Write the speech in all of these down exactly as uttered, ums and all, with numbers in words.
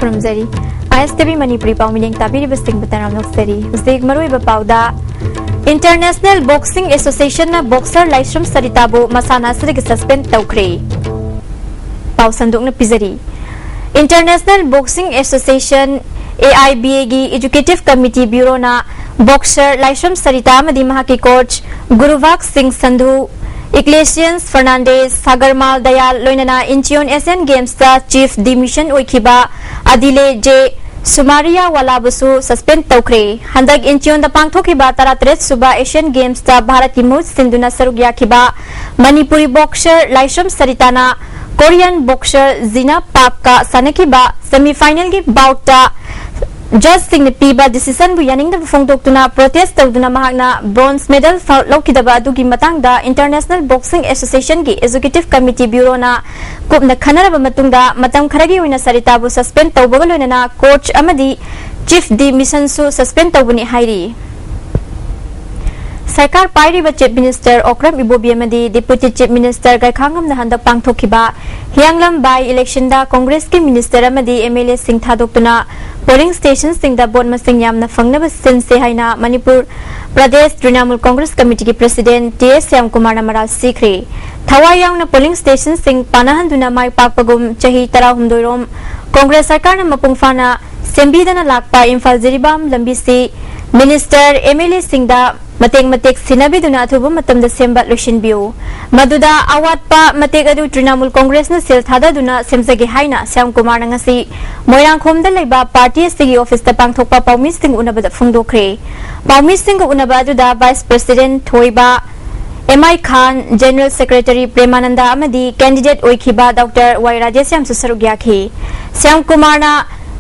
ꯈꯨꯔꯨꯝꯖꯔꯤ꯫ ꯑꯥꯏ ꯑꯦꯁ T V Manipuri ꯄꯥꯎ ꯃꯤꯠꯌꯦꯡ ꯇꯥꯕꯤꯔꯤꯕꯁꯤꯡꯕꯨ ꯇꯔꯥꯝꯅ ꯑꯣꯛꯆꯔꯤ꯫ ꯍꯧꯖꯤꯛ ꯃꯔꯨꯑꯣꯏꯕ ꯄꯥꯎꯗ, International Boxing Association ꯅ boxer ꯂꯥꯏꯁ꯭ꯔꯝ ꯁꯔꯤꯇꯥꯕꯨ ꯃꯁꯥꯟꯅ ꯑꯁꯤꯗꯒꯤ suspend ꯇꯧꯈ꯭ꯔꯦ꯫ ꯄꯥꯎ ꯁꯟꯗꯣꯛꯅ ꯄꯤꯖꯔꯤ꯫ International Boxing Association, A I B A ꯒꯤ Executive Committee Bureau ꯅ boxer ꯂꯥꯏꯁ꯭ꯔꯝ ꯁꯔꯤꯇꯥ ꯑꯃꯗꯤ ꯃꯍꯥꯛꯀꯤ coach ꯒꯨꯔꯨꯚꯥꯛ ꯁꯤꯡ ꯁꯟꯙꯨ, ꯏꯒ꯭ꯂꯦꯁꯤꯌꯟꯁ ꯐꯔꯅꯥꯟꯗꯦꯁ, ꯁꯥꯒꯔꯃꯥꯜ ꯗꯌꯥꯜ, ꯂꯣꯏꯅꯅ Incheon Asian Games ꯇ chief de mission ꯑꯣꯏꯈꯤꯕ ꯑꯗꯤꯂꯦ ꯖꯦ ꯁꯨꯃꯥꯔꯤꯌꯥ ꯋꯥꯂꯥꯕꯨꯁꯨ suspend ꯇꯧꯈ꯭ꯔꯦ꯫ ꯍꯟꯗꯛ Incheon ꯗ ꯄꯥꯡꯊꯣꯛꯈꯤꯕ ꯇꯔꯥꯇꯔꯦꯠ ꯁꯨꯕ Asian Games ꯇ ꯚꯥꯔꯠꯀꯤ ꯃꯍꯨꯠ ꯁꯤꯟꯗꯨꯅ ꯁꯔꯨꯛ ꯌꯥꯈꯤꯕ ꯃꯅꯤꯄꯨꯔꯤ boxer ꯂꯥꯏꯁ꯭ꯔꯝ ꯁꯔꯤꯇꯥꯅ Korean boxer ꯖꯤꯅꯥ ꯄꯥꯛꯀ ꯁꯥꯟꯅꯈꯤꯕ semi final ꯒꯤ bout ꯇ judge ꯁꯤꯡꯅ ꯄꯤꯕ decision ꯕꯨ ꯌꯥꯅꯤꯡꯗꯕ ꯐꯣꯡꯗꯣꯛꯇꯨꯅ protest ꯇꯧꯗꯨꯅ ꯃꯍꯥꯛꯅ bronze medal ꯐꯥꯎ ꯂꯧꯈꯤꯗꯕ ꯑꯗꯨꯒꯤ ꯃꯇꯥꯡꯗ International Boxing Association ꯒꯤ Executive Committee Bureau ꯅ ꯀꯨꯞꯅ ꯈꯟꯅꯔꯕ ꯃꯇꯨꯡꯗ ꯃꯇꯝ ꯈꯔꯒꯤ ꯑꯣꯏꯅ ꯁꯔꯤꯇꯥꯕꯨ suspend ꯇꯧꯕꯒ ꯂꯣꯏꯅꯅ coach ꯑꯃꯗꯤ chief de mission ꯁꯨ suspend ꯇꯧꯕꯅꯤ ꯍꯥꯏꯔꯤ꯫ ꯁꯔꯀꯥꯔ ꯄꯥꯏꯔꯤꯕ Chief Minister ꯑꯣꯀ꯭ꯔꯝ ꯏꯕꯣꯕꯤ ꯑꯃꯗꯤ Deputy Chief Minister ꯒꯥꯏꯈꯥꯉꯝꯅ ꯍꯟꯗꯛ ꯄꯥꯡꯊꯣꯛꯈꯤꯕ ꯍꯤꯌꯥꯡꯂꯝ by election ꯗ Congress ꯀꯤ minister ꯑꯃꯗꯤ M L A ꯁꯤꯡ ꯊꯥꯗꯣꯛꯇꯨꯅ polling station ꯁꯤꯡꯗ vote ꯃꯁꯤꯡ ꯌꯥꯝꯅ ꯐꯪꯅꯕ ꯁꯤꯟꯁꯦ ꯍꯥꯏꯅ ꯃꯅꯤꯄꯨꯔ ꯄ꯭ꯔꯗꯦꯁ ꯇ꯭ꯔꯤꯅꯥꯃꯨꯜ Congress Committee ꯒꯤ President T S ꯁ꯭ꯌꯥꯝꯀꯨꯃꯥꯔꯅ ꯃꯔꯥꯜ ꯁꯤꯈ꯭ꯔꯦ꯫ ꯊꯋꯥꯏ ꯌꯥꯎꯅ polling station ꯁꯤꯡ ꯄꯥꯅꯍꯟꯗꯨꯅ ꯃꯥꯏ ꯄꯥꯛꯄꯒꯨꯝ ꯆꯍꯤ ꯇꯔꯥꯍꯨꯝꯗꯣꯏ ꯔꯣꯝ Congress ꯁꯔꯀꯥꯔꯅ ꯃꯄꯨꯡ ꯐꯥꯅ ꯁꯦꯝꯕꯤꯗꯅ ꯂꯥꯛꯄ ꯏꯝꯐꯥꯜ ꯖꯤꯔꯤꯕꯥꯝ ꯂꯝꯕꯤꯁꯤ minister, M L A ꯁꯤꯡꯗ ꯃꯇꯦꯛ ꯃꯇꯦꯛ ꯁꯤꯟꯅꯕꯤꯗꯨꯅ ꯑꯊꯨꯕ ꯃꯇꯝꯗ ꯁꯦꯝꯕ ꯂꯣꯏꯁꯤꯟꯕꯤꯌꯨ꯫ ꯃꯗꯨꯗ ꯑꯋꯥꯠꯄ ꯃꯇꯦꯛ ꯑꯗꯨ ꯇ꯭ꯔꯤꯅꯥꯃꯨꯜ Congress ꯅ ꯁꯦꯜ ꯊꯥꯗꯗꯨꯅ ꯁꯦꯝꯖꯒꯦ ꯍꯥꯏꯅ ꯁ꯭ꯌꯥꯝꯀꯨꯃꯥꯔꯅ ꯉꯁꯤ ꯃꯣꯏꯔꯥꯡꯈꯣꯝꯗ ꯂꯩꯕ party ꯑꯁꯤꯒꯤ office ꯇ ꯄꯥꯡꯊꯣꯛꯄ ꯄꯥꯎꯃꯤꯁꯤꯡ ꯎꯅꯕꯗ ꯐꯣꯡꯗꯣꯛꯈ꯭ꯔꯦ꯫ ꯄꯥꯎꯃꯤꯁꯤꯡꯒ ꯎꯅꯕ ꯑꯗꯨꯗ Vice President ꯊꯣꯏꯕ, M I Khan, General Secretary ꯄ꯭ꯔꯦꯃꯥꯅꯟꯗ ꯑꯃꯗꯤ candidate ꯑꯣꯏꯈꯤꯕ Doctor ꯋꯥꯏ ꯔꯥꯙꯦꯁ꯭ꯌꯥꯝꯁꯨ ꯁꯔꯨꯛ ꯌꯥꯈꯤ꯫ ꯁ꯭ꯌꯥꯝꯀꯨꯃꯥꯔꯅ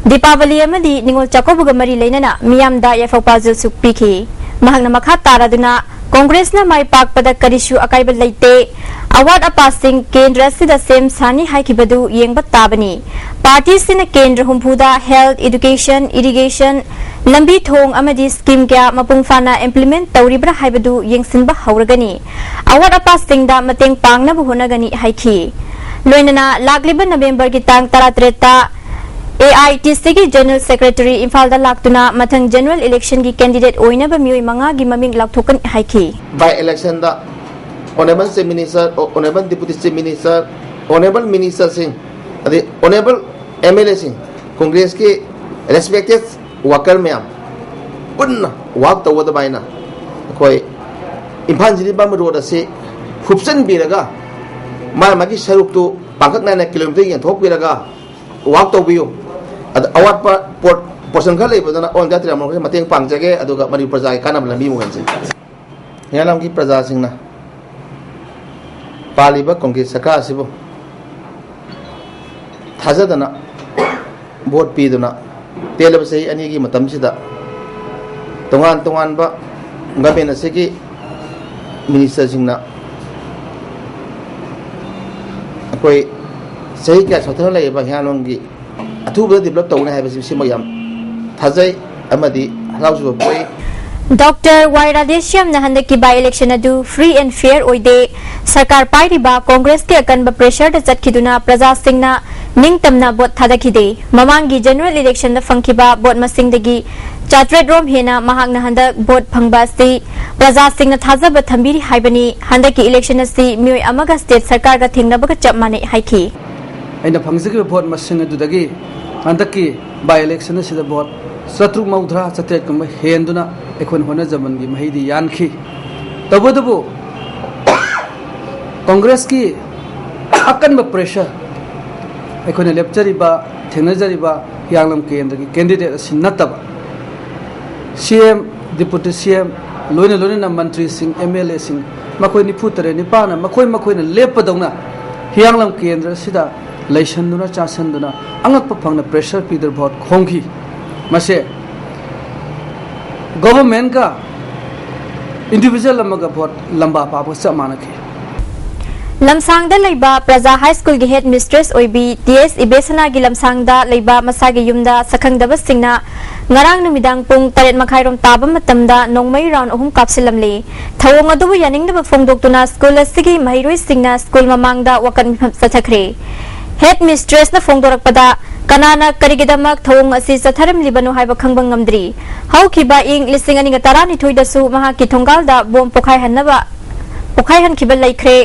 ꯗꯤꯄꯥꯕꯂꯤ ꯑꯃꯗꯤ ꯅꯤꯉꯣꯜ ꯆꯥꯛꯀꯧꯕꯒ ꯃꯔꯤ ꯂꯩꯅꯅ ꯃꯤꯌꯥꯝꯗ ꯌꯥꯏꯐ ꯄꯥꯎꯖꯦꯜꯁꯨ ꯄꯤꯈꯤ꯫ ꯃꯍꯥꯛꯅ ꯃꯈꯥ ꯇꯥꯔꯗꯨꯅ Congress ꯅ ꯃꯥꯏ ꯄꯥꯛꯄꯗ ꯀꯔꯤꯁꯨ ꯑꯀꯥꯏꯕ ꯂꯩꯇꯦ, ꯑꯋꯥꯠ ꯑꯄꯥꯁꯤꯡ ꯀꯦꯟꯗ꯭ꯔ ꯑꯁꯤꯗ ꯁꯦꯝ ꯁꯥꯅꯤ ꯍꯥꯏꯈꯤꯕꯗꯨ ꯌꯦꯡꯕ ꯇꯥꯕꯅꯤ꯫ Party ꯁꯤꯅ ꯀꯦꯟꯗ꯭ꯔ ꯍꯨꯝꯐꯨꯗ health, education, irrigation, ꯂꯝꯕꯤ ꯊꯣꯡ ꯑꯃꯗꯤ scheme ꯀꯌꯥ ꯃꯄꯨꯡ ꯐꯥꯅ implement ꯇꯧꯔꯤꯕ꯭ꯔꯥ ꯍꯥꯏꯕꯗꯨ ꯌꯦꯡꯁꯤꯟꯕ ꯍꯧꯔꯒꯅꯤ꯫ ꯑꯋꯥꯠ ꯑꯄꯥꯁꯤꯡꯗ ꯃꯇꯦꯡ ꯄꯥꯡꯅꯕ ꯍꯣꯠꯅꯒꯅꯤ ꯍꯥꯏꯈꯤ꯫ ꯂꯣꯏꯅꯅ ꯂꯥꯛꯂꯤꯕ November ꯒꯤ ꯇꯥꯡ ꯇꯔꯥꯇꯔꯦꯠꯇ ꯑꯦ ꯑꯥꯏ ꯇꯤ ꯁꯤꯒꯤ General Secretary ꯏꯝꯐꯥꯜꯗ ꯂꯥꯛꯇꯨꯅ ꯃꯊꯪ General Election ꯒꯤ candidate ꯑꯣꯏꯅꯕ ꯃꯤꯑꯣꯏ ꯃꯉꯥꯒꯤ ꯃꯃꯤꯡ ꯂꯥꯎꯊꯣꯛꯀꯅꯤ ꯍꯥꯏꯈꯤ꯫ By election the Honourable Chief Minister, Honourable Deputy Chief Minister, Honourable Minister ꯁꯤꯡ, ꯑꯗꯩ Honourable M L A ꯁꯤꯡ, Congress ꯀꯤ respected worker ꯃꯌꯥꯝ ꯄꯨꯟꯅ work ꯇꯧꯒꯗꯕ ꯍꯥꯏꯅ ꯑꯩꯈꯣꯏ ꯏꯝꯐꯥꯜ ꯖꯤꯔꯤꯕꯥꯝ road ꯑꯁꯤ ꯍꯨꯞꯆꯤꯟꯕꯤꯔꯒ ꯃꯥ ꯃꯥꯒꯤ ꯁꯔꯨꯛꯇꯨ ꯄꯥꯡꯈꯛ ꯅꯥꯏꯅ kilometre ꯌꯦꯟꯊꯣꯛꯄꯤꯔꯒ work ꯇꯧꯕꯤꯌꯨ꯫ ꯑꯗ ꯑꯋꯥꯠꯄ ꯄꯣꯠ, portion ꯈꯔ ꯂꯩꯕꯗꯨꯅ ꯑꯣꯟ ꯖꯥꯇꯤ ꯃꯇꯦꯡ ꯄꯥꯡꯖꯒꯦ, ꯑꯗꯨꯒ ꯃꯅꯤꯄꯨꯔ ꯄ꯭ꯔꯖꯥꯒꯤ ꯀꯥꯟꯅꯕ ꯂꯝꯕꯤ ꯑꯃ ꯑꯣꯏꯍꯟꯁꯤ꯫ ꯍꯤꯌꯥꯡꯂꯝꯒꯤ ꯄ꯭ꯔꯖꯥꯁꯤꯡꯅ ꯄꯥꯜꯂꯤꯕ ꯀꯣꯡꯒ꯭ꯔꯦꯁ ꯁꯔꯀꯥꯔ ꯑꯁꯤꯕꯨ ꯊꯥꯖꯗꯅ vote ꯄꯤꯗꯨꯅ ꯇꯦꯜꯂꯕ ꯆꯍꯤ ꯑꯅꯤꯒꯤ ꯃꯇꯝꯁꯤꯗ ꯇꯣꯉꯥꯟ ꯇꯣꯉꯥꯟꯕ government ꯑꯁꯤꯒꯤ minister ꯁꯤꯡꯅ ꯑꯩꯈꯣꯏ ꯆꯍꯤ ꯀꯌꯥ ꯁꯣꯛꯊꯅ ꯂꯩꯔꯤꯕ ꯍꯤꯌꯥꯡꯂꯝꯒꯤ ꯑꯊꯨꯕꯗ develop ꯇꯧꯒꯅꯤ ꯍꯥꯏꯕꯁꯤ ꯁꯤꯃꯛ ꯌꯥꯝ ꯊꯥꯖꯩ ꯑꯃꯗꯤ ꯍꯔꯥꯎꯖꯕ ꯄꯣꯛꯏ꯫ ꯗꯣꯛꯇꯔ ꯋꯥꯏ ꯔꯥꯙꯦꯁ꯭ꯌꯥꯝꯅ ꯍꯟꯗꯛꯀꯤ by election ꯑꯗꯨ free and fair ꯑꯣꯏꯗꯦ, ꯁꯔꯀꯥꯔ ꯄꯥꯏꯔꯤꯕ ꯀꯣꯡꯒ꯭ꯔꯦꯁꯀꯤ ꯑꯀꯟꯕ pressure ꯗ ꯆꯠꯈꯤꯗꯨꯅ ꯄ꯭ꯔꯖꯥꯁꯤꯡꯅ ꯅꯤꯡꯇꯝꯅ vote ꯊꯥꯗꯈꯤꯗꯦ꯫ ꯃꯃꯥꯡꯒꯤ General Election ꯗ ꯐꯪꯈꯤꯕ vote ꯃꯁꯤꯡꯗꯒꯤ ꯆꯥꯇ꯭ꯔꯦꯠ ꯔꯣꯝ ꯍꯦꯟꯅ ꯃꯍꯥꯛꯅ ꯍꯟꯗꯛ vote ꯐꯪꯕ ꯑꯁꯤ ꯄ꯭ꯔꯖꯥꯁꯤꯡꯅ ꯊꯥꯖꯕ ꯊꯝꯕꯤꯔꯤ ꯍꯥꯏꯕꯅꯤ꯫ ꯍꯟꯗꯛꯀꯤ election ꯑꯁꯤ ꯃꯤꯑꯣꯏ ꯑꯃꯒ state ꯁꯔꯀꯥꯔꯒ ꯊꯦꯡꯅꯕꯒ ꯆꯞ ꯃꯥꯟꯅꯩ ꯍꯥꯏꯈꯤ꯫ ꯑꯩꯅ ꯐꯪꯖꯈꯤꯕ vote ꯃꯁꯤꯡ ꯑꯗꯨꯗꯒꯤ ꯍꯟꯗꯛꯀꯤ by election ꯑꯁꯤꯗ vote ꯆꯥꯇ꯭ꯔꯨꯛ ꯃꯧꯗ꯭ꯔꯥ, ꯆꯥꯇ꯭ꯔꯦꯠ ꯀꯨꯝꯕ ꯍꯦꯟꯗꯨꯅ ꯑꯩꯈꯣꯏꯅ ꯍꯣꯠꯅꯖꯃꯟꯒꯤ ꯃꯍꯩꯗꯤ ꯌꯥꯟꯈꯤ꯫ ꯇꯧꯕꯇꯕꯨ ꯀꯣꯡꯒ꯭ꯔꯦꯁꯀꯤ ꯑꯀꯟꯕ pressure, ꯑꯩꯈꯣꯏꯅ ꯂꯦꯞꯆꯔꯤꯕ, ꯊꯦꯡꯅꯖꯔꯤꯕ ꯍꯤꯌꯥꯡꯂꯝ ꯀꯦꯟꯗ꯭ꯔꯒꯤ candidate ꯑꯁꯤ ꯅꯠꯇꯕ, C M, Deputy C M, ꯂꯣꯏꯅ ꯂꯣꯏꯅꯅ ꯃꯟꯇ꯭ꯔꯤꯁꯤꯡ, M L A ꯁꯤꯡ, ꯃꯈꯣꯏ ꯅꯤꯐꯨ ꯇꯔꯦꯠ ꯅꯤꯄꯥꯜꯅ ꯃꯈꯣꯏ ꯃꯈꯣꯏꯅ ꯂꯦꯞꯄꯗꯧꯅ ꯍꯤꯌꯥꯡꯂꯝ ꯀꯦꯟꯗ꯭ꯔ ꯑꯁꯤꯗ ꯂꯩꯁꯟꯗꯨꯅ ꯆꯥꯁꯟꯗꯨꯅ ꯑꯉꯛꯄ ꯐꯪꯅ pressure ꯄꯤꯗꯨꯅ vote ꯈꯣꯝꯈꯤ꯫ ꯃꯁꯦ government ꯀ individual ꯑꯃꯒ vote ꯂꯝꯕꯥ ꯄꯥꯕꯒ ꯆꯞ ꯃꯥꯟꯅꯈꯤ꯫ ꯂꯝꯁꯥꯡꯗ ꯂꯩꯕ ꯄ꯭ꯔꯖꯥ High School ꯒꯤ head mistress ꯑꯣꯏꯕꯤ ꯇꯤ ꯑꯦꯁ ꯏꯕꯦꯁꯅꯥꯒꯤ ꯂꯝꯁꯥꯡꯗ ꯂꯩꯕ ꯃꯁꯥꯒꯤ ꯌꯨꯝꯗ ꯁꯛꯈꯪꯗꯕꯁꯤꯡꯅ ꯉꯔꯥꯡ ꯅꯨꯃꯤꯗꯥꯡ ꯄꯨꯡ ꯇꯔꯦꯠ ꯃꯈꯥꯏꯔꯣꯝ ꯇꯥꯕ ꯃꯇꯝꯗ ꯅꯣꯡꯃꯩ round ꯑꯍꯨꯝ ꯀꯥꯞꯁꯤꯜꯂꯝꯂꯦ꯫ ꯊꯧꯑꯣꯡ ꯑꯗꯨꯕꯨ ꯌꯥꯅꯤꯡꯗꯕ ꯐꯣꯡꯗꯣꯛꯇꯨꯅ school ꯑꯁꯤꯒꯤ ꯃꯍꯩꯔꯣꯏꯁꯤꯡꯅ school ꯃꯃꯥꯡꯗ ꯋꯥꯀꯠ ꯃꯤꯐꯝ ꯆꯠꯊꯈ꯭ꯔꯦ꯫ ꯍꯦꯗ ꯃꯤꯁꯇ꯭ꯔꯦꯁꯅ ꯐꯣꯡꯗꯣꯔꯛꯄꯗ, ꯀꯅꯥꯅ ꯀꯔꯤꯒꯤꯗꯃꯛ ꯊꯧꯑꯣꯡ ꯑꯁꯤ ꯆꯠꯊꯔꯝꯂꯤꯕꯅꯣ ꯍꯥꯏꯕ ꯈꯪꯕ ꯉꯝꯗ꯭ꯔꯤ꯫ ꯍꯧꯈꯤꯕ ꯏꯪ ꯂꯤꯁꯤꯡ ꯑꯅꯤꯒ ꯇꯔꯥꯅꯤꯊꯣꯏꯗꯁꯨ ꯃꯍꯥꯛꯀꯤ ꯊꯣꯡꯒꯥꯜꯗ ꯕꯣꯝ ꯄꯣꯈꯥꯏꯍꯟꯅꯕ, ꯄꯣꯈꯥꯏꯍꯟꯈꯤꯕ ꯂꯩꯈ꯭ꯔꯦ꯫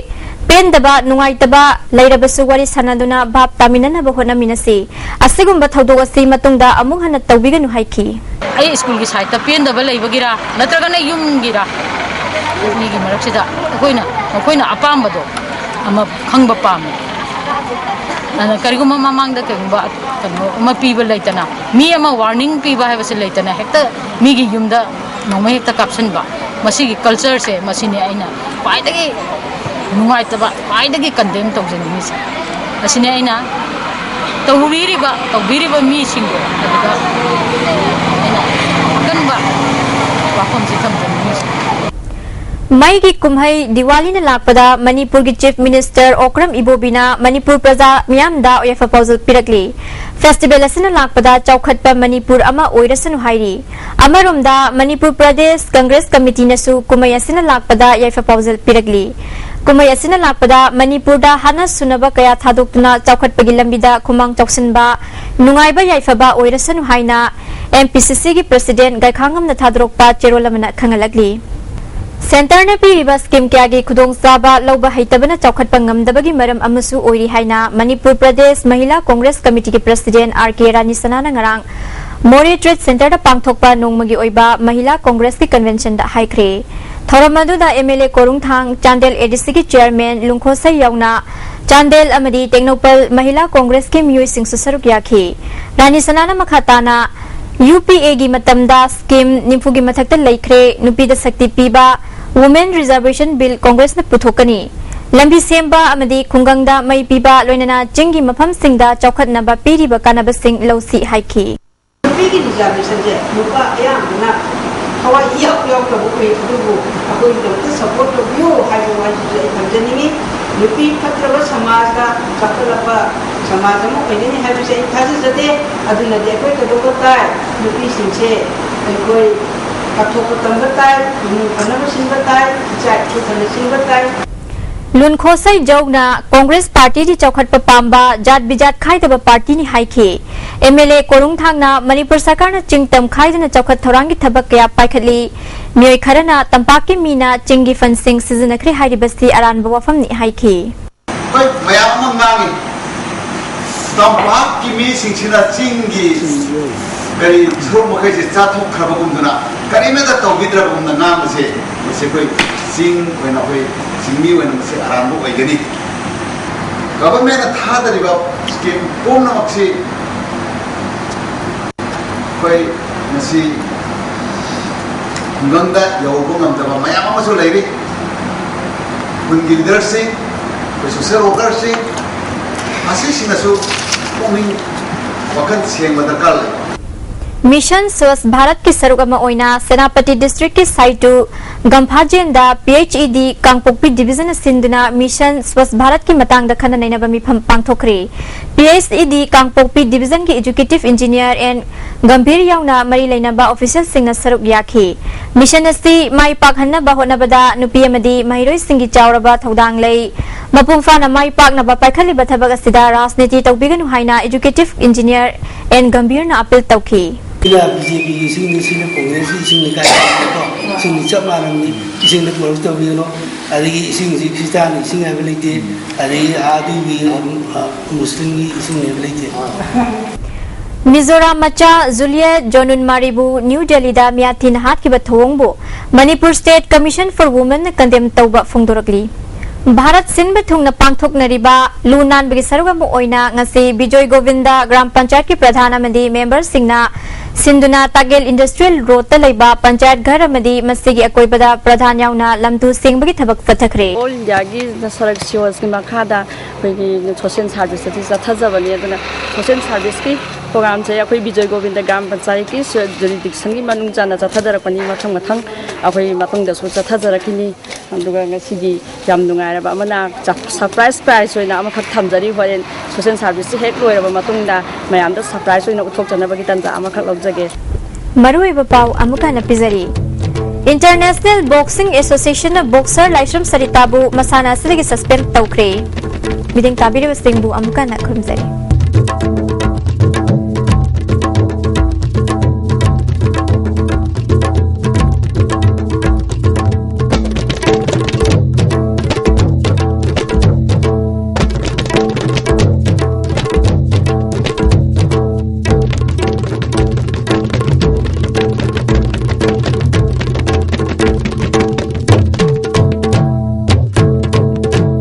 ꯄꯦꯟꯗꯕ, ꯅꯨꯡꯉꯥꯏꯇꯕ ꯂꯩꯔꯕꯁꯨ ꯋꯥꯔꯤ ꯁꯥꯟꯅꯗꯨꯅ ꯚꯥꯞ ꯇꯥꯃꯤꯟꯅꯅꯕ ꯍꯣꯠꯅꯃꯤꯟꯅꯁꯤ꯫ ꯑꯁꯤꯒꯨꯝꯕ ꯊꯧꯗꯣꯛ ꯑꯁꯤ ꯃꯇꯨꯡꯗ ꯑꯃꯨꯛ ꯍꯟꯅ ꯇꯧꯕꯤꯒꯅꯨ ꯍꯥꯏꯈꯤ꯫ ꯑꯩ ꯁ꯭ꯀꯨꯜꯒꯤ ꯁꯥꯏꯠꯇ ꯄꯦꯟꯗꯕ ꯂꯩꯕꯒꯤꯔꯥ, ꯅꯠꯇ꯭ꯔꯒꯅ ꯌꯨꯝꯒꯤꯔꯥ, ꯃꯤꯒꯤ ꯃꯔꯛꯁꯤꯗ ꯑꯩꯈꯣꯏꯅ, ꯃꯈꯣꯏꯅ ꯑꯄꯥꯝꯕꯗꯣ ꯑꯃ ꯈꯪꯕ ꯄꯥꯝꯃꯤ꯫ ꯑꯗꯨꯅ ꯀꯔꯤꯒꯨꯝꯕ ꯃꯃꯥꯡꯗ ꯀꯔꯤꯒꯨꯝꯕ ꯀꯩꯅꯣ ꯑꯃ ꯄꯤꯕ ꯂꯩꯇꯅ, ꯃꯤ ꯑꯃ ꯋꯥꯔꯅꯤꯡ ꯄꯤꯕ ꯍꯥꯏꯕꯁꯦ ꯂꯩꯇꯅ, ꯍꯦꯛꯇ ꯃꯤꯒꯤ ꯌꯨꯝꯗ ꯅꯣꯡꯃꯩ ꯍꯦꯛꯇ ꯀꯥꯞꯁꯤꯟꯕ, ꯃꯁꯤꯒꯤ ꯀꯜꯆꯔꯁꯦ, ꯃꯁꯤꯅꯤ ꯑꯩꯅ ꯈ꯭ꯋꯥꯏꯗꯒꯤ ꯅꯨꯡꯉꯥꯏꯇꯕ, ꯈ꯭ꯋꯥꯏꯗꯒꯤ ꯀꯟꯗꯦꯝ ꯇꯧꯖꯅꯤꯡꯉꯤꯁꯦ꯫ ꯑꯁꯤꯅꯤ ꯑꯩꯅ ꯇꯧꯔꯤꯔꯤꯕ, ꯇꯧꯕꯤꯔꯤꯕ ꯃꯤꯁꯤꯡꯗꯣ ꯑꯗꯨꯗ ꯑꯩꯅ ꯑꯀꯟꯕ ꯋꯥꯐꯝꯁꯤ ꯊꯝꯖꯅꯤꯡꯉꯤꯁꯦ꯫ ꯃꯩꯒꯤ ꯀꯨꯝꯍꯩ ꯗꯤꯋꯥꯂꯤꯅ ꯂꯥꯛꯄꯗ ꯃꯅꯤꯄꯨꯔꯒꯤ ꯆꯤꯐ ꯃꯤꯅꯤꯁꯇꯔ ꯑꯣꯀ꯭ꯔꯝ ꯏꯕꯣꯕꯤꯅ ꯃꯅꯤꯄꯨꯔ ꯄ꯭ꯔꯖꯥ ꯃꯤꯌꯥꯝꯗ ꯌꯥꯏꯐ ꯄꯥꯎꯖꯦꯜ ꯄꯤꯔꯛꯂꯤ꯫ ꯐꯦꯁꯇꯤꯚꯦꯜ ꯑꯁꯤꯅ ꯂꯥꯛꯄꯗ ꯆꯥꯎꯈꯠꯄ ꯃꯅꯤꯄꯨꯔ ꯑꯃ ꯑꯣꯏꯔꯁꯅꯨ ꯍꯥꯏꯔꯤ꯫ ꯑꯃꯔꯣꯝꯗ, ꯃꯅꯤꯄꯨꯔ ꯄ꯭ꯔꯗꯦꯁ ꯀꯪꯒ꯭ꯔꯦꯁ ꯀꯃꯤꯇꯤꯅꯁꯨ ꯀꯨꯝꯍꯩ ꯑꯁꯤꯅ ꯂꯥꯛꯄꯗ ꯌꯥꯏꯐ ꯄꯥꯎꯖꯦꯜ ꯄꯤꯔꯛꯂꯤ꯫ ꯀꯨꯝꯍꯩ ꯑꯁꯤꯅ ꯂꯥꯛꯄꯗ ꯃꯅꯤꯄꯨꯔꯗ ꯍꯥꯟꯅ ꯁꯨꯅꯕ ꯀꯌꯥ ꯊꯥꯗꯣꯛꯇꯨꯅ ꯆꯥꯎꯈꯠꯄꯒꯤ ꯂꯝꯕꯤꯗ ꯈꯨꯃꯥꯡ ꯆꯥꯎꯁꯤꯟꯕ, ꯅꯨꯡꯉꯥꯏꯕ ꯌꯥꯏꯐꯕ ꯑꯣꯏꯔꯁꯅꯨ ꯍꯥꯏꯅ ꯑꯦꯝ ꯄꯤ ꯁꯤ ꯁꯤꯒꯤ ꯄ꯭ꯔꯁꯤꯗꯦꯟ ꯒꯥꯏꯈꯥꯉꯝꯅ ꯊꯥꯗꯣꯔꯛꯄ ꯆꯦꯔꯣꯜ ꯑꯃꯅ ꯈꯪꯍꯜꯂꯛꯂꯤ꯫ ꯁꯦꯟꯇꯔꯅ ꯄꯤꯔꯤꯕ ꯁ꯭ꯀꯤꯝ ꯀꯌꯥꯒꯤ ꯈꯨꯗꯣꯡꯆꯥꯕ ꯂꯧꯕ ꯍꯩꯇꯕꯅ ꯆꯥꯎꯈꯠꯄ ꯉꯝꯗꯕꯒꯤ ꯃꯔꯝ ꯑꯃꯁꯨ ꯑꯣꯏꯔꯤ ꯍꯥꯏꯅ ꯃꯅꯤꯄꯨꯔ ꯄ꯭ꯔꯗꯦꯁ ꯃꯍꯤꯂꯥ ꯀꯣꯡꯒ꯭ꯔꯦꯁ ꯀꯃꯤꯇꯤꯒꯤ ꯄ꯭ꯔꯁꯤꯗꯦꯟ ꯑꯥꯔ ꯀꯦ ꯔꯥꯅꯤ ꯁꯅꯥꯅ ꯉꯔꯥꯡ ꯃꯣꯔꯦ ꯇ꯭ꯔꯦꯗ ꯁꯦꯟꯇꯔꯗ ꯄꯥꯡꯊꯣꯛꯄ ꯅꯣꯡꯃꯒꯤ ꯑꯣꯏꯕ ꯃꯍꯤꯂꯥ ꯀꯣꯡꯒ꯭ꯔꯦꯁꯀꯤ ꯀꯟꯚꯦꯟꯁꯟꯗ ꯍꯥꯏꯈ꯭ꯔꯦ꯫ ꯊꯧꯔꯝ ꯑꯗꯨꯗ ꯑꯦꯝ ꯑꯦꯜ ꯑꯦ ꯀꯣꯔꯨꯡꯊꯥꯡ, ꯆꯥꯟꯗꯦꯜ ꯑꯦ ꯗꯤ ꯁꯤꯒꯤ ꯆꯤꯌꯔꯃꯦꯟ ꯂꯨꯡꯈꯣꯁꯩ ꯌꯥꯎꯅ ꯆꯥꯟꯗꯦꯜ ꯑꯃꯗꯤ ꯇꯦꯡꯅꯧꯄꯜ ꯃꯍꯤꯂꯥ ꯀꯣꯡꯒ꯭ꯔꯦꯁꯀꯤ ꯃꯤꯑꯣꯏꯁꯤꯡꯁꯨ ꯁꯔꯨꯛ ꯌꯥꯈꯤ꯫ ꯔꯥꯅꯤ ꯁꯅꯥꯅ ꯃꯈꯥ ꯇꯥꯅ ꯌꯨ ꯄꯤ ꯑꯦꯒꯤ ꯃꯇꯝꯗ ꯁ꯭ꯀꯤꯝ ꯅꯤꯐꯨꯒꯤ ꯃꯊꯛꯇ ꯂꯩꯈ꯭ꯔꯦ, ꯅꯨꯄꯤꯗ ꯁꯛꯇꯤ ꯄꯤꯕ, ꯋꯨꯃꯦꯟ ꯔꯤꯖꯔꯕꯦꯁꯟ ꯕꯤꯜ ꯀꯣꯡꯒ꯭ꯔꯦꯁꯅ ꯄꯨꯊꯣꯛꯀꯅꯤ, ꯂꯝꯕꯤ ꯁꯦꯝꯕ ꯑꯃꯗꯤ ꯈꯨꯡꯒꯪꯗ ꯃꯩ ꯄꯤꯕ, ꯂꯣꯏꯅꯅ ꯆꯤꯡꯒꯤ ꯃꯐꯝꯁꯤꯡꯗ ꯆꯥꯎꯈꯠꯅꯕ ꯄꯤꯔꯤꯕ ꯀꯥꯟꯅꯕꯁꯤꯡ ꯂꯧꯁꯤ ꯍꯥꯏꯈꯤ꯫ ꯅꯨꯄꯤꯒꯤ ꯔꯤꯖꯔꯕꯦꯁꯟꯁꯦ ꯅꯨꯄꯥ ꯑꯌꯥꯝꯕꯅ ꯊꯋꯥꯏ ꯏꯌꯥꯎ ꯌꯥꯎꯗꯕ ꯎꯏ, ꯑꯗꯨꯕꯨ ꯑꯩꯈꯣꯏꯒꯤꯗꯃꯛꯇ ꯁꯄꯣꯔꯠ ꯇꯧꯕꯤꯌꯨ ꯍꯥꯏꯕ ꯋꯥꯍꯩꯁꯤꯁꯨ ꯑꯩ ꯊꯝꯖꯅꯤꯡꯉꯤ꯫ ꯅꯨꯄꯤ ꯐꯠꯇ꯭ꯔꯕ ꯁꯃꯥꯖꯇ ꯆꯥꯎꯈꯠꯂꯛꯄ ꯁꯃꯥꯖ ꯑꯃ ꯑꯣꯏꯒꯅꯤ ꯍꯥꯏꯕꯁꯦ ꯑꯩ ꯊꯥꯖꯖꯗꯦ꯫ ꯑꯗꯨꯅꯗꯤ ꯑꯩꯈꯣꯏ ꯀꯩꯗꯧꯕ ꯇꯥꯏ? ꯅꯨꯄꯤꯁꯤꯡꯁꯦ ꯑꯩꯈꯣꯏ ꯀꯠꯊꯣꯛꯄ ꯇꯝꯕ ꯇꯥꯏ, ꯏꯃꯨꯡ ꯐꯅꯕ ꯁꯤꯟꯕ ꯇꯥꯏ, ꯏꯆꯥ ꯏꯁꯨ ꯐꯅ ꯁꯤꯟꯕ ꯇꯥꯏ꯫ ꯂꯨꯟꯈꯣꯁꯩ ꯖꯧꯅ ꯀꯣꯡꯒ꯭ꯔꯦꯁ ꯄꯥꯔꯇꯤꯗꯤ ꯆꯥꯎꯈꯠꯄ ꯄꯥꯝꯕ, ꯖꯥꯠ ꯕꯤꯖꯥꯠ ꯈꯥꯏꯗꯕ ꯄꯥꯔꯇꯤꯅꯤ ꯍꯥꯏꯈꯤ꯫ ꯑꯦꯝ ꯑꯦꯜ ꯑꯦ ꯀꯣꯔꯨꯡꯊꯥꯡꯅ ꯃꯅꯤꯄꯨꯔ ꯁꯔꯀꯥꯔꯅ ꯆꯤꯡ ꯇꯝ ꯈꯥꯏꯗꯅ ꯆꯥꯎꯈꯠ ꯊꯧꯔꯥꯡꯒꯤ ꯊꯕꯛ ꯀꯌꯥ ꯄꯥꯏꯈꯠꯂꯤ꯫ ꯃꯤꯑꯣꯏ ꯈꯔꯅ ꯇꯝꯄꯥꯛꯀꯤ ꯃꯤꯅ ꯆꯤꯡꯒꯤ ꯐꯟꯁꯤꯡ ꯁꯤꯖꯤꯟꯅꯈ꯭ꯔꯦ ꯍꯥꯏꯔꯤꯕꯁꯤ ꯑꯔꯥꯟꯕ ꯋꯥꯐꯝꯅꯤ ꯍꯥꯏꯈꯤ꯫ ꯑꯩꯈꯣꯏ ꯃꯌꯥꯝ ꯑꯃ ꯉꯥꯡꯉꯤ, ꯇꯝꯄꯥꯛꯀꯤ ꯃꯤꯁꯤꯡꯁꯤꯅ ꯆꯤꯡꯒꯤ ꯀꯔꯤ ꯁꯔꯨꯛ ꯃꯈꯩꯁꯦ ꯆꯥꯊꯣꯛꯈ꯭ꯔꯕꯒꯨꯝꯗꯨꯅ, ꯀꯔꯤꯃꯠꯇ ꯇꯧꯕꯤꯗ꯭ꯔꯕꯒꯨꯝꯅ ꯉꯥꯡꯕꯁꯦ, ꯃꯁꯤ ꯑꯩꯈꯣꯏ ꯆꯤꯡ ꯑꯣꯏꯅ, ꯑꯩꯈꯣꯏ ꯆꯤꯡꯃꯤ ꯑꯣꯏꯅ ꯃꯁꯤ ꯑꯔꯥꯟꯕ ꯑꯣꯏꯒꯅꯤ꯫ ꯒꯚꯔꯟꯃꯦꯟꯠꯅ ꯊꯥꯗꯔꯤꯕ ꯁ꯭ꯀꯤꯝ ꯄꯨꯝꯅꯃꯛꯁꯤ ꯑꯩꯈꯣꯏ ꯉꯁꯤ ꯈꯨꯡꯒꯪꯗ ꯌꯧꯕ ꯉꯝꯗꯕ ꯃꯌꯥꯝ ꯑꯃꯁꯨ ꯂꯩꯔꯤ꯫ ꯈꯨꯟꯒꯤ ꯂꯤꯗꯔꯁꯤꯡ, ꯑꯩꯈꯣꯏ ꯁꯣꯁꯤꯌꯦꯜ ꯋꯥꯔꯀꯔꯁꯤꯡ, ꯑꯁꯤꯁꯤꯡꯅꯁꯨ ꯄꯨꯛꯅꯤꯡ ꯋꯥꯈꯜ ꯁꯦꯡꯕ ꯗꯔꯀꯥꯔ ꯂꯩ꯫ ꯃꯤꯁꯟ ꯁ꯭ꯋꯁ ꯚꯥꯔꯠꯀꯤ ꯁꯔꯨꯛ ꯑꯃ ꯑꯣꯏꯅ ꯁꯦꯅꯥꯄꯇꯤ ꯗꯤꯁꯇ꯭ꯔꯤꯛꯀꯤ ꯁꯥꯏꯇꯨ ꯒꯝꯐꯥꯖꯦꯟꯗ ꯄꯤ ꯑꯩꯆ ꯏ ꯗꯤ ꯀꯥꯡꯄꯣꯛꯄꯤ ꯗꯤꯕꯤꯖꯟꯅ ꯁꯤꯟꯗꯨꯅ ꯃꯤꯁꯟ ꯁ꯭ꯋꯁ ꯚꯥꯔꯠꯀꯤ ꯃꯇꯥꯡꯗ ꯈꯟꯅ ꯅꯩꯅꯕ ꯃꯤꯐꯝ ꯄꯥꯡꯊꯣꯛꯈ꯭ꯔꯦ꯫ P H E D Kangpokpi ꯗꯤꯕꯤꯖꯟꯒꯤ ꯑꯦꯖꯨꯀꯦꯇꯤꯚ ꯏꯟꯖꯤꯅꯤꯌꯔ ꯑꯦꯟ ꯒꯝꯚꯤꯔ ꯌꯥꯎꯅ ꯃꯔꯤ ꯂꯩꯅꯕ ꯑꯣꯐꯤꯁꯤꯌꯦꯜꯁꯤꯡꯅ ꯁꯔꯨꯛ ꯌꯥꯈꯤ꯫ ꯃꯤꯁꯟ ꯑꯁꯤ ꯃꯥꯏ ꯄꯥꯛꯍꯟꯅꯕ ꯍꯣꯠꯅꯕꯗ ꯅꯨꯄꯤ ꯑꯃꯗꯤ ꯃꯍꯩꯔꯣꯏꯁꯤꯡꯒꯤ ꯆꯥꯎꯔꯕ ꯊꯧꯗꯥꯡ ꯂꯩ꯫ ꯃꯄꯨꯡ ꯐꯥꯅ ꯃꯥꯏ ꯄꯥꯛꯅꯕ ꯄꯥꯏꯈꯠꯂꯤꯕ ꯊꯕꯛ ꯑꯁꯤꯗ ꯔꯥꯖꯅꯤꯇꯤ ꯇꯧꯕꯤꯒꯅꯨ ꯍꯥꯏꯅ ꯑꯦꯖꯨꯀꯦꯇꯤꯚ ꯏꯟꯖꯤꯅꯤꯌꯔ ꯑꯦꯟ ꯒꯝꯚꯤꯔꯅ ꯑꯄꯤꯜ ꯇꯧꯈꯤ꯫ ꯁꯤꯅ ꯕꯤ ꯖꯦ ꯄꯤꯒꯤ ꯏꯁꯤꯡꯅꯤ, ꯁꯤꯅ ꯀꯣꯡꯒ꯭ꯔꯦꯁꯀꯤ ꯏꯁꯤꯡꯅꯤ ꯀꯥꯏꯅꯀꯣ, ꯏꯁꯤꯡꯗꯤ ꯆꯞ ꯃꯥꯟꯅꯕꯅꯤ, ꯏꯁꯤꯡꯗ ꯀꯣꯔꯞꯁꯟ ꯇꯧꯕꯤꯒꯅꯨ꯫ ꯑꯗꯒꯤ ꯏꯁꯤꯡꯁꯤ ꯈ꯭ꯔꯤꯁꯇꯥꯟꯒꯤ ꯏꯁꯤꯡ ꯍꯥꯏꯕ ꯂꯩꯇꯦ, ꯑꯗꯒꯤ ꯑꯗꯨꯒꯤ, ꯑ, ꯃꯨꯁꯂꯤꯝꯒꯤ ꯏꯁꯤꯡ ꯍꯥꯏꯕ ꯂꯩꯇꯦ꯫ ꯃꯤꯖꯣꯔꯥꯝ ꯃꯆꯥ ꯖꯨꯂꯤꯌꯠ ꯖꯣꯅꯨꯟꯃꯥꯔꯤꯕꯨ ꯅ꯭ꯌꯨ ꯗꯦꯜꯂꯤꯗ ꯃꯤꯌꯥꯊꯤꯅ ꯍꯥꯠꯈꯤꯕ ꯊꯧꯑꯣꯡꯕꯨ Manipur state commission four ꯋꯨꯃꯦꯟꯅ condemn ꯇꯧꯕ ꯐꯣꯡꯗꯣꯔꯛꯂꯤ꯫ ꯚꯥꯔꯠ ꯁꯤꯟꯕ ꯊꯨꯡꯅ ꯄꯥꯡꯊꯣꯛꯅꯔꯤꯕ ꯂꯨ ꯅꯥꯟꯕꯒꯤ ꯁꯔꯨꯛ ꯑꯃ ꯑꯣꯏꯅ ꯉꯁꯤ ꯕꯤꯖꯣꯏ ꯒꯣꯕꯤꯟꯗ ꯒ꯭ꯔꯥꯝ ꯄꯟꯆꯥꯌꯠꯀꯤ ꯄ꯭ꯔꯙꯥꯟ ꯑꯃꯗꯤ ꯃꯦꯝꯕꯔꯁꯤꯡꯅ ꯁꯤꯟꯗꯨꯅ ꯇꯥꯒꯦꯜ ꯏꯟꯗꯁꯇ꯭ꯔꯤꯌꯦꯜ ꯔꯣꯗꯇ ꯂꯩꯕ ꯄꯟꯆꯥꯌꯠ ꯘꯔ ꯑꯃꯗꯤ ꯃꯁꯤꯒꯤ ꯑꯀꯣꯏꯕꯗ ꯄ꯭ꯔꯙꯥꯟ ꯌꯥꯎꯅ ꯂꯝ ꯇꯨ ꯁꯦꯡꯕꯒꯤ ꯊꯕꯛ ꯆꯠꯊꯈ꯭ꯔꯦ꯫ ꯑꯣꯜ ꯏꯟꯗꯤꯌꯥꯒꯤ ꯁꯔꯛ ꯁꯤꯑꯣꯁꯀꯤ ꯃꯈꯥꯗ ꯑꯩꯈꯣꯏꯒꯤ ꯁꯣꯁꯦꯜ ꯁꯥꯔꯚꯤꯁ ꯑꯁꯤ ꯆꯠꯊꯖꯕꯅꯤ꯫ ꯑꯗꯨꯅ ꯁꯣꯁꯦꯜ ꯁꯥꯔꯚꯤꯁꯀꯤ ꯄ꯭ꯔꯣꯒ꯭ꯔꯥꯝꯁꯦ ꯑꯩꯈꯣꯏ ꯕꯤꯖꯣꯏ ꯒꯣꯕꯤꯟꯗ ꯒ꯭ꯔꯥꯝ ꯄꯟꯆꯥꯌꯠꯀꯤ ꯖꯨꯔꯤꯗꯤꯛꯁꯟꯒꯤ ꯃꯅꯨꯡ ꯆꯟꯅ ꯆꯠꯊꯖꯔꯛꯄꯅꯤ꯫ ꯃꯊꯪ ꯃꯊꯪ ꯑꯩꯈꯣꯏ ꯃꯇꯨꯡꯗꯁꯨ ꯆꯠꯊꯖꯔꯛꯈꯤꯅꯤ꯫ ꯑꯗꯨꯒ ꯉꯁꯤꯒꯤ ꯌꯥꯝ ꯅꯨꯡꯉꯥꯏꯔꯕ ꯑꯃꯅ ꯆ-, ꯁꯔꯄ꯭ꯔꯥꯏꯖ ꯄ꯭ꯔꯥꯏꯖ ꯑꯣꯏꯅ ꯑꯃꯈꯛ ꯊꯝꯖꯔꯤ꯫ ꯍꯣꯔꯦꯟ ꯁꯣꯁꯦꯜ ꯁꯥꯔꯚꯤꯁꯁꯤ ꯍꯦꯛ ꯂꯣꯏꯔꯕ ꯃꯇꯨꯡꯗ ꯃꯌꯥꯝꯗ ꯁꯔꯄ꯭ꯔꯥꯏꯖ ꯑꯣꯏꯅ ꯎꯠꯊꯣꯛꯆꯅꯕꯒꯤ ꯇꯥꯟꯖꯥ ꯑꯃꯈꯛ ꯂꯧꯖꯒꯦ꯫ ꯃꯔꯨꯑꯣꯏꯕ ꯄꯥꯎ ꯑꯃꯨꯛ ꯍꯟꯅ ꯄꯤꯖꯔꯤ꯫ International Boxing Association ꯅ boxer ꯂꯥꯏꯁ꯭ꯔꯝ ꯁꯔꯤꯇꯥꯕꯨ ꯃꯁꯥꯟꯅ ꯑꯁꯤꯗꯒꯤ suspend ꯇꯧꯈ꯭ꯔꯦ꯫ ꯃꯤꯠꯌꯦꯡ ꯇꯥꯕꯤꯔꯤꯕꯁꯤꯡꯕꯨ ꯑꯃꯨꯛꯀ ꯍꯟꯅ ꯈꯨꯔꯨꯝꯖꯔꯤ꯫